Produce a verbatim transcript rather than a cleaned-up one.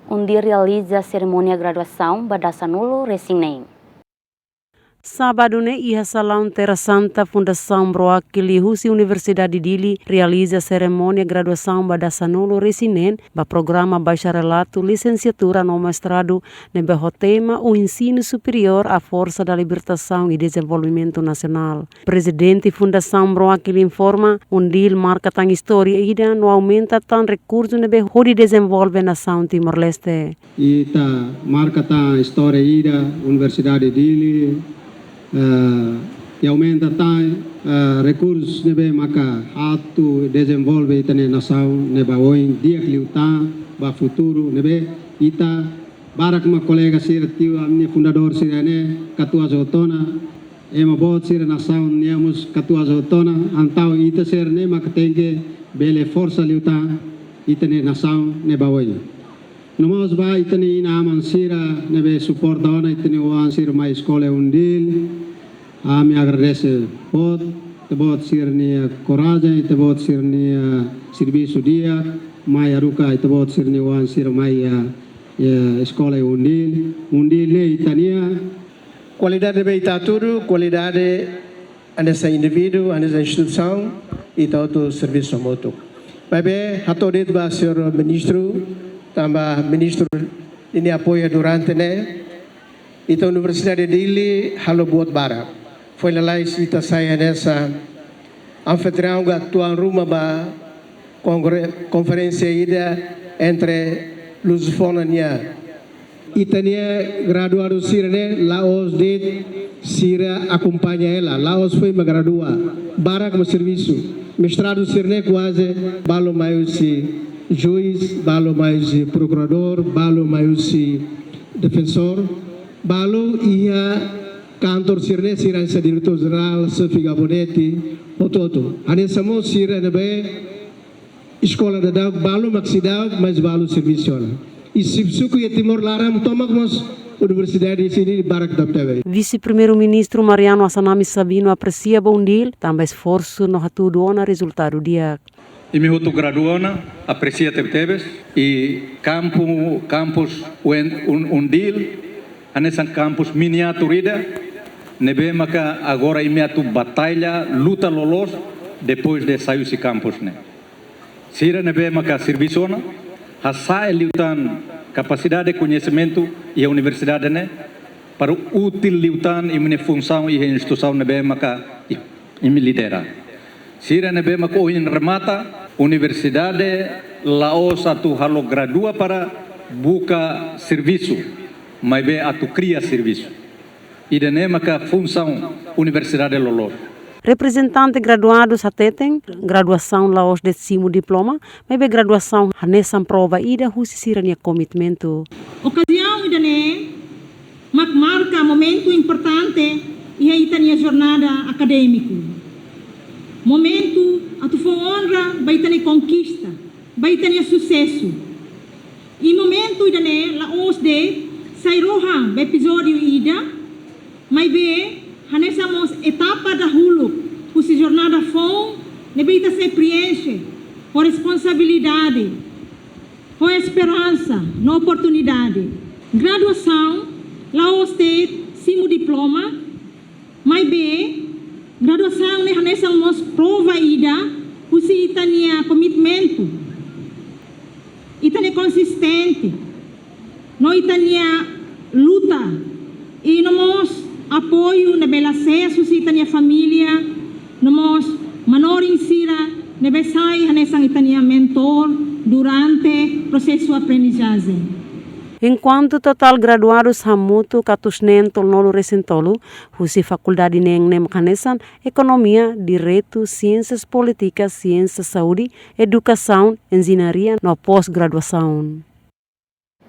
UNDIL realiza serimónia graduasaun ba dasanulu resin neen. Sábadu ne'e iha salaun Terra Santa Fundasaun Broakili husi Universidade Dili realiza serimónia graduasaun ba dasanulu resin neen ba programa bacharelatu, lisensiatura no mestradu ne'ebé ho tema O Ensino Superior: A Força da Libertação e Desenvolvimento Nacional. Prezidente Fundasaun Broakili informa, UNDIL marka tan istória ida no aumenta tan rekursu ne'ebé hodi dezenvolve nasaun Timor-Leste. Ita marka tan istória ida, Universidade Dili, eh, i aumenta tan, eh, rekursu ne'ebé maka atu dezenvolve ita-nia nasaun ne'e ba oin, di'ak liután ba futuru ne'ebé ita barak mak kolega sira, tiu ami-nia fundadór sira ne'e, katuas hotu ona, ema boot sira nasaun nian mós katuas hotu ona, entaun ita sira ne'e maka tenke bele forsa liután ita-nia nasaun ne'e ba oin. No mós ba ita-nia inan-aman sira ne'ebé suporta ona ita-nia oan sira mai eskola UNDIL, ami agradese boot, ita-boot sira-nia korajen, ita-boot sira-nia servisu di'ak, mai haruka ita-boot sira-nia oan sira mai iha, iha eskola UNDIL. UNDIL ne'e ita-nia. Kualidade ne'ebé ita hatudu, kualidade hanesan indivíduu, hanesan instituisaun, ita hotu servisu hamutuk. Maibé, hato'o de'it ba señór ministru, tanba ministru ninia apoiu durante ne'e, ita Universidade Dili halo buat barak. Foin lalais ita sai hanesan anfitriaun ka tuan ruma ba kongre-, konferénsia ida entre lusófonu nian. Ita-nia graduadu sira ne'e la'ós de'it sira akompaña hela, la'ós foin mak gradua, barak mak servisu. Mestradu sira ne'e kuaze balu mai husi juís, balu mai husi prokuradór, balu mai husi defensór, balu iha kantor sira ne'e, sira hanesan diretór jerál, xefe gabinete, hotu-hotu. Hanesan mós sira ne'ebé eskola daudaun, balu mak seidauk, mas balu servisu ona. I servisu iha Timor laran tomak mós universidade sira-ne'e barak tebetebes. Vise-Primeiru-Ministru Mariano Assanami Sabino apresia ba UNDIL tanba esforsu no hatudu ona rezultadu di'ak. Imi hotu gradua ona, apresia tebetebes, i kampu-, kampus UN, UN, UNDIL, hanesan kampus miniatur ida, ne'ebé maka agora imi atu batalla, luta loloos, depois de sai husi kampus ne'e. Sira ne'ebé maka servisu ona, hasa'e liután kapasidade, koñesimentu iha universidade ne'e, para útil liután imi-nia funsaun iha instituisaun ne'ebé maka i-, imi lidera. Sira ne'ebé maka ohin remata, universidade la'ós atu halo gradua para buka servisu, maibé atu kria servisu. Ida-ne'e maka funsaun universidade loloos. Reprezentante graduadus hateten, graduasaun la'ós de'it simu diploma, maibé graduasaun hanesan prova ida husi sira-nia komitmentu. Okaziaun ida-ne'e mak marka momentu importante iha ita-nia jornada akadémiku. Momentu atu fó onra ba ita-nia konkista, ba ita-nia susesu. I momentu ida-ne'e la'ós de'it sai rohan ba epizódiu ida, maibé hanesan mós etapa dahuluk husi jornada foun ne'ebé ita sei preenxe ho responsabilidade, ho esperansa no oportunidade. Graduasaun la'ós de'it simu diploma, maibé graduasaun ne'e hanesan mós prova ida husi ita-nia komitmentu, ita-nia konsistente, no ita-nia luta, i no mós apoiu ne'ebé la sees husi ita-nia família, no mós manorin sira ne'ebé sai hanesan ita-nia mentór durante prosesu aprendizajen. Enkuantu totál graduadus hamutuk atus neen tolunulu resin tolu, husi fakuldade neen ne'e mak hanesan ekonomia, direitu, siénsias polítikas, siénsia saúde, edukasaun, enjeñaria no pós-graduasaun.